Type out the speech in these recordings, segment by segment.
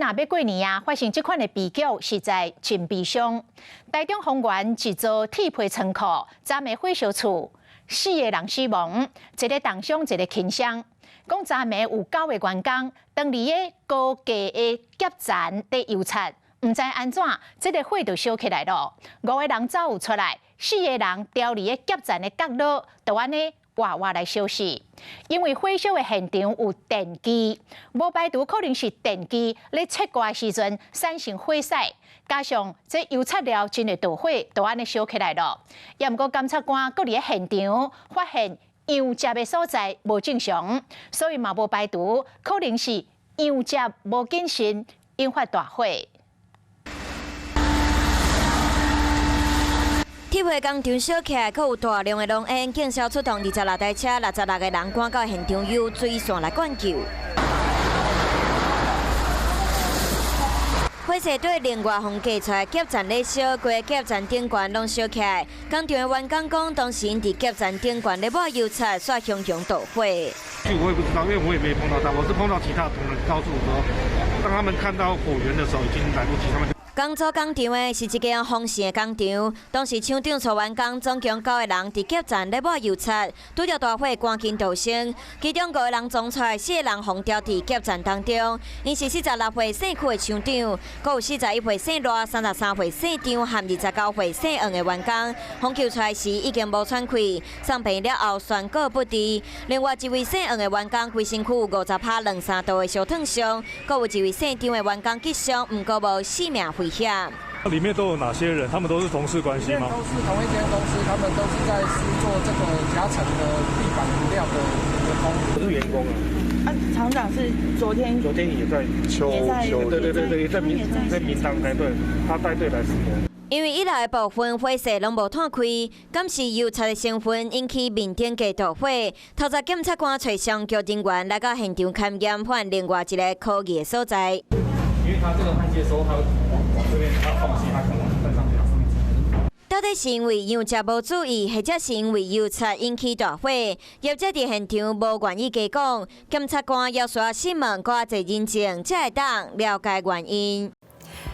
若欲過年啊，發生這款的悲劇，實在真悲傷。台中豐原一座鐵皮倉庫，昨暝火燒厝，四個人死亡，一个重傷，一个輕傷。講昨暝有九个員工，當佇个高架的夾層佇油漆，毋知按怎，這个火就燒起來囉。五個人走有出來，四個人牢佇个夾層的角落，就按呢活活來燒死。因為火燒的現場有電機，無排除可能是電機咧切割的時陣產生火災，加上這油漆料真會著火，就按呢燒起來囉。也毋過檢察官閣佇个現場發現油接的所在無正常，所以嘛無排除可能是油接無謹慎引發大火。鐵皮工廠燒起來，閣有大量的濃煙，警消出動26台車，66個人趕到現場，用水線來灌救。火勢對另外方隔出來夾層咧燒，規个夾層頂懸攏燒起來。工廠的員工講，當時𪜶佇夾層頂懸咧抹油漆，煞熊熊著火。這我也不知道，因為我也沒碰到他，我是碰到其他同仁告訴我說，當他們看到火源的時候，已經來不及，他們。工組工廠的是一間縫線的工廠，當時廠長帶員工總共九個人佇夾層咧抹油漆，拄著大火趕緊逃生，其中五個人衝出來，四個人予牢佇夾層當中。𪜶是46歲姓許的廠長，閣有41歲姓賴、33歲姓張和29歲姓黃的員工，予救出來時已經無喘氣，送病了後宣告不治。另外一位姓黃的員工規身軀有50趴兩三度的燒燙傷，閣有一位姓張的員工擊傷，毋過無性命危險。裡面都有哪些人？他們都是同事關係嗎？都是同一間公司，他們都是在施做這個夾層的地板塗料的員工。不是員工啊。啊，廠長是昨天。昨天也在秋秋，對對對對，在名在名單帶隊，他帶隊來施工。因為一樓的部分火勢攏無湠開，敢是油漆的成分引起面頂架著火。頭先檢察官揣上局人員來到現場勘驗，發現另外一个可疑的所在。因為他這個焊接的時候，他往這邊，他縫隙，他可能噴上去，上面。到底是因為油漆無注意，或者是因為油漆引起大火？業者佇現場無願意加講，檢察官要需要審問，閣較濟人證，才會當了解原因。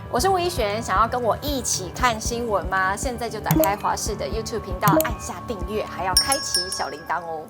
我是吳怡璇，想要跟我一起看新聞嗎？現在就打開華視的 YouTube 頻道，按下訂閱，還要開啟小鈴鐺哦。